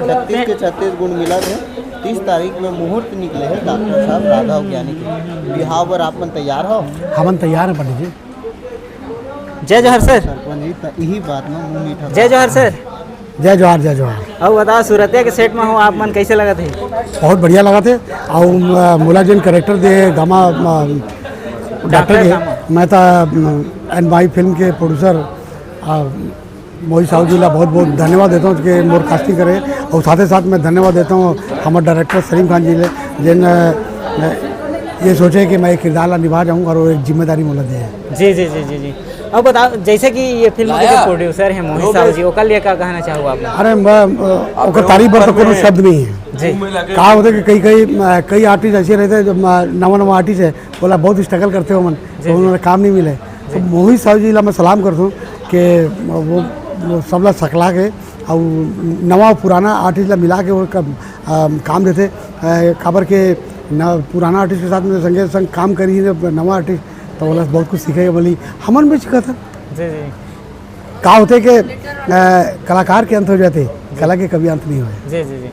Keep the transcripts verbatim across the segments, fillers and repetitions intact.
छत्तीस के छत्तीस गुण मिलत हे। तीस तारीख में मुहूर्त निकले हे डॉक्टर साहब राघव ज्ञानी के बिहाव बर। आप मन तैयार हो? हमन तैयार हैं पंडित जी। जय जोहार सर। सरपंच जी, त इही बात में मुंह मीठा जय जोहार सर। जय जोहार, जय जोहार। अउ बताओ, सुरतिया के सेट में हो आप मन, कैसे लगत हे? बहुत बढ़िया लगत हे। अउ, अ, मोला जेन कैरेक्टर दे गामा, अ, डॉक्टर डॉक्टर के, गामा। मैं त, अ, एन माई फिल्म के प्रोड्यूसर, अ, मोहित साहू जी ला बहुत बहुत धन्यवाद देता हूँ कि मोर कास्टिंग करे। और साथ ही साथ मैं धन्यवाद देता हूँ हमारे डायरेक्टर सलीम खान जी ले, जिन, अ, ये सोचे कि मैं एक किरदार ला निभा जाऊँ और वो एक जिम्मेदारी मोला दे है। जी जी जी जी जी। अब बताओ, जैसे कि ये फिल्म के जो प्रोड्यूसर हैं मोहित साहू जी, ओकर लिए का कहना चाहू आप? अरे, मैं, अ, ओकर तारीफ बर तो कोनो शब्द नहीं है। जी। का होता है कि कई कई, अ, कई आर्टिस्ट ऐसे रहते हैं जो, अ, नवा नवा आर्टिस्ट है, बोला बहुत स्ट्रगल करते हो मन, जी, तो जी। उन्होंने काम नहीं मिले। तो मोहित साहू जी ला मैं सलाम करता हूँ कि वो, वो सबला सकला के, और नवा पुराना आर्टिस्ट ला मिला के वो कम, अम, काम देथे। अ, काबर के न, पुराना आर्टिस्ट के साथ में संगे संग काम करी ने नवा आर्टिस्ट, तो ओला बहुत कुछ सीखे के मिली, हमन भी सीखत हन। जी जी। का होथे के, अ, कलाकार के अंत हो जाथे, कला के कभी अंत नहीं होय। जी जी जी।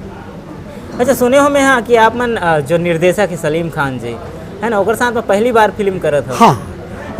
अच्छा, सुने हो मैं हाँ कि आप मन, अ, जो निर्देशक है सलीम खान जी, है ना, ओकर साथ में पहली बार फिल्म करत हो। हाँ,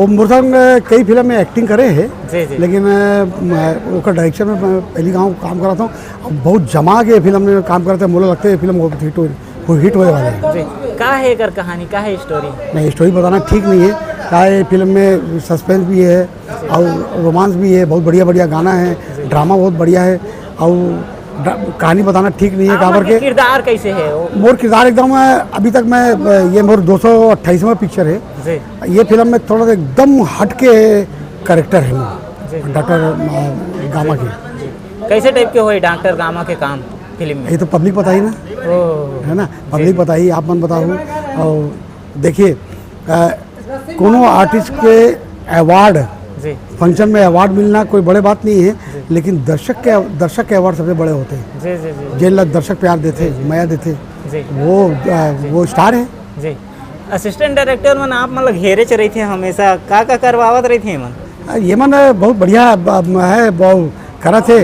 वो मोर संग, अ, कई फिल्म में एक्टिंग करे है, जी, जी। लेकिन, अ, मैं ओकर डायरेक्शन में मैं पहली गाँव काम करत हूँ। अब बहुत जमा के फिल्म में काम करते हैं, मोला लगता है ये फिल्म बहुत हिट हो, वो हिट होने वाला है। जी। का है एकर कहानी, का है स्टोरी? नहीं, स्टोरी बताना ठीक नहीं है। का ये फिल्म में सस्पेंस भी है और रोमांस भी है, बहुत बढ़िया बढ़िया गाना है, जी। ड्रामा बहुत बढ़िया है और ड्रा-, कहानी बताना ठीक नहीं है। आप काबर मन के के किरदार कैसे है वो? मोर किरदार एकदम, अ, अभी तक मैं, अ, ये मोर दो सौ अट्ठाईसवाँ पिक्चर है। जी। ये फिल्म में थोड़ा सा एकदम हट के कैरेक्टर है मोर, जी, जी। डॉक्टर, अ, गामा के। जी। कैसे टाइप के होए डॉक्टर गामा के काम फिल्म में? ये तो पब्लिक बताही ना, ओह। है ना, जी, पब्लिक जी। बताही, आप मन बताओ। और देखिए, अ, कोनो आर्टिस्ट के अवार्ड जी। फंक्शन में अवार्ड मिलना कोई बड़े बात नहीं है, जी। लेकिन दर्शक के, दर्शक के अवार्ड सबसे बड़े होते हैं। जी, जी, जी, जी। जेन ला दर्शक प्यार देते, जी, जी। मया देते, जी। वो, अ, जी। वो स्टार है। जी। असिस्टेंट डायरेक्टर मन आप मन ला घेरे च रहिथे हमेशा, का, का करवावत रहिथे मन? अ, ये मन बहुत बढ़िया, अ, है, बहुत करत हे।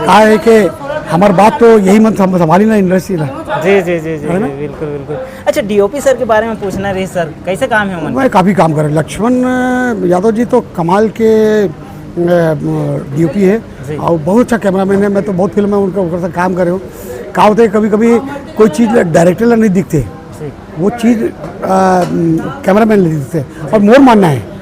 का है कि हमार बात तो यही मन सम-, संभाली ना इंडस्ट्री ला। जी, जी, जी, जी, है ना? जी, बिल्कुल, बिल्कुल। अच्छा, डीओपी सर के बारे में पूछना रही सर, कैसे काम है उमन? मैं काफ़ी काम करे। लक्ष्मण यादव जी तो कमाल के, अ, डीओपी है जी। और बहुत अच्छा कैमरामैन है। मैं तो बहुत फिल्म में उनका, उनका साथ काम करे हूँ। का होता है, कभी-कभी कोई चीज़ डायरेक्टर ला नहीं दिखते, जी। वो चीज़, अ, कैमरामैन ला दिखते। और मोर मानना है,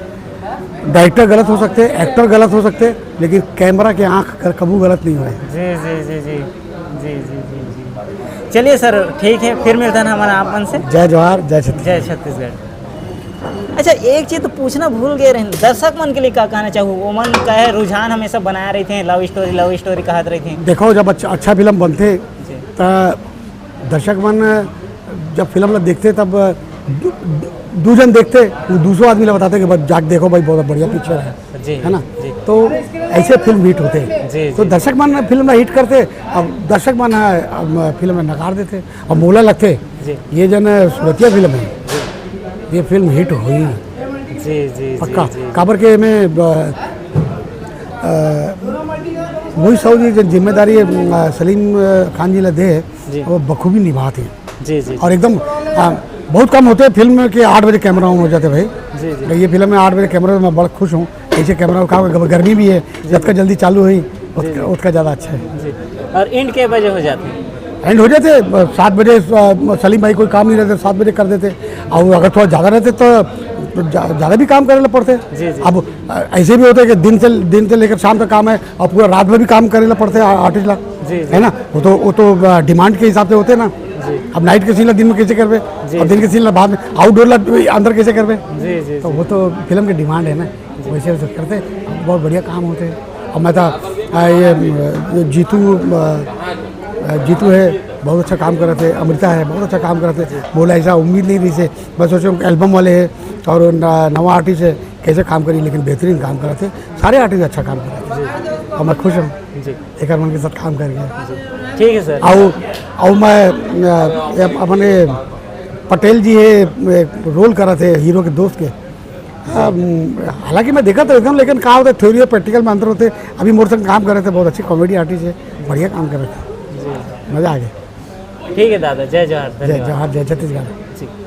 डायरेक्टर गलत हो सकते हैं, एक्टर गलत हो सकते हैं, लेकिन कैमरा के आँख कर-, कबू गलत नहीं होए। जी, जी, जी, जी। जी, जी, जी, जी। चलिए सर, ठीक है, फिर मिलते हैं हमारा आप मन से। जय जोहार, जय छत्तीसगढ़। जय छत्तीसगढ़। अच्छा, एक चीज तो पूछना भूल गए रहे, दर्शक मन के लिए का कहना चाहू? वो मन का है रुझान हमेशा बनाए रहिथे, लव स्टोरी, लव स्टोरी कहत रहिथे। देखो, जब अच्छा, अच्छा फिल्म बनथे, जी। त दर्शक मन जब फिल्म ला देखथे, तब दू, दू, दू जन देखथे, वो दूसरो आदमी ला बताथे कि बस जाके देखो भाई, बहुत बढ़िया पिक्चर है, जी, है ना? जी। तो ऐसे फिल्म हिट होथे। जी, तो जी। दर्शक मन फिल्म ला हिट करथे, अब दर्शक मन ह, अब फिल्म ला नकार देथे। अब मोला लगथे, जी। ये जन सुरतिया फिल्म है, जी। ये फिल्म हिट होही। जी, जी, जी, पक्का। जी। काबर के एमे, अ, अ, मोहित साहू जी जन जिम्मेदारी, अ, सलीम, अ, खान जी ला दे हे, जी। वो बखूबी निभात हे। जी, जी, और जी। एकदम, अ, बहुत कम होथे फिल्म के आठ बजे कैमरा ऑन हो जाथे भाई। जी, जी। ये फिल्म में आठ बजे कैमरा, मैं बड़ा खुश हूँ। ऐसे कैमरा का गर्मी भी है, जी, जतका जी। जल्दी चालू होही, जी, उतका, जी। उतका ज़्यादा अच्छा है। जी। और एंड के बजे हो जाथे? एंड हो जाथे, अ, सात बजे, अ, सलीम भाई कोई काम नहीं रहते, सात बजे कर देते। और अगर थोड़ा ज़्यादा रहते तो, तो जा-, ज़्यादा भी काम करे ला पड़ते। जी, जी। अब, अ, ऐसे भी होता है कि दिन से, दिन से लेकर शाम तक काम है और पूरा रात भर भी काम करे ला पड़ते हैं आ-, आर्टिस्ट ला, जी, जी। है ना? वो तो, वो तो, अ, डिमांड के हिसाब से होते हैं ना। जी। अब नाइट के सीन ला दिन में कैसे करबे? जी, अब दिन जी। के सीन ला बाद में, आउटडोर ला अंदर कैसे करबे? जी, जी, तो जी। वो तो फिल्म के डिमांड है ना। जी। वैसे, वैसे करते, बहुत बढ़िया काम होते। अब मैं तो, आ, ये, अ, जीतू, अ, अ, जीतू है, बहुत अच्छा काम करत है, अमृता है, बहुत अच्छा काम करत है। जी। मोला ऐसा उम्मीद नहीं रही से, मैं सोचे एल्बम वाले है और न-, नवा आर्टिस्ट है, कैसे काम करी, लेकिन बेहतरीन काम करत है, सारे आर्टिस्ट अच्छा काम करत है। जी। और मैं खुश हूँ जी। एकर मन के साथ काम करके। जी। ठीक है सर। और, और मैं, अ, अप-, अपने पटेल जी है, एक रोल करत है हीरो के दोस्त के। अम, हालांकि मैं देखत रहिथंव, लेकिन का होथे, थ्योरी और प्रैक्टिकल में अंतर होथे। अभी मोर संग काम करत हे, बहुत अच्छे कॉमेडी आर्टिस्ट हे, बढ़िया काम करत हे। जी। मजा आ गया। ठीक है दादा, जय जोहार, जय धन्यवाद। जोहार, जय छत्तीसगढ़। ठीक।